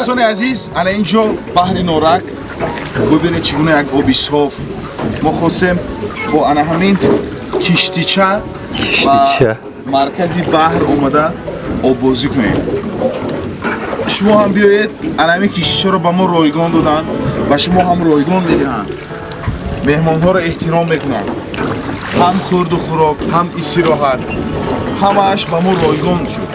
Дӯстони азиз, ана ин ҷо баҳри Норак. Бубинед, чӣ гуна як оби соф. Мо хостем бо ана ҳамин киштича Киштича. ба маркази баҳр омада оббозӣ кунем. Шумо ҳам биёед. Ана ҳамин киштичаро ба мо ройгон доданд, ба шумо ҳам ройгон медиҳанд. Меҳмонҳоро эҳтиром мекунанд, ҳам хӯрду хӯрок, ҳам истироҳат, ҳамааш ба мо ройгон шуд.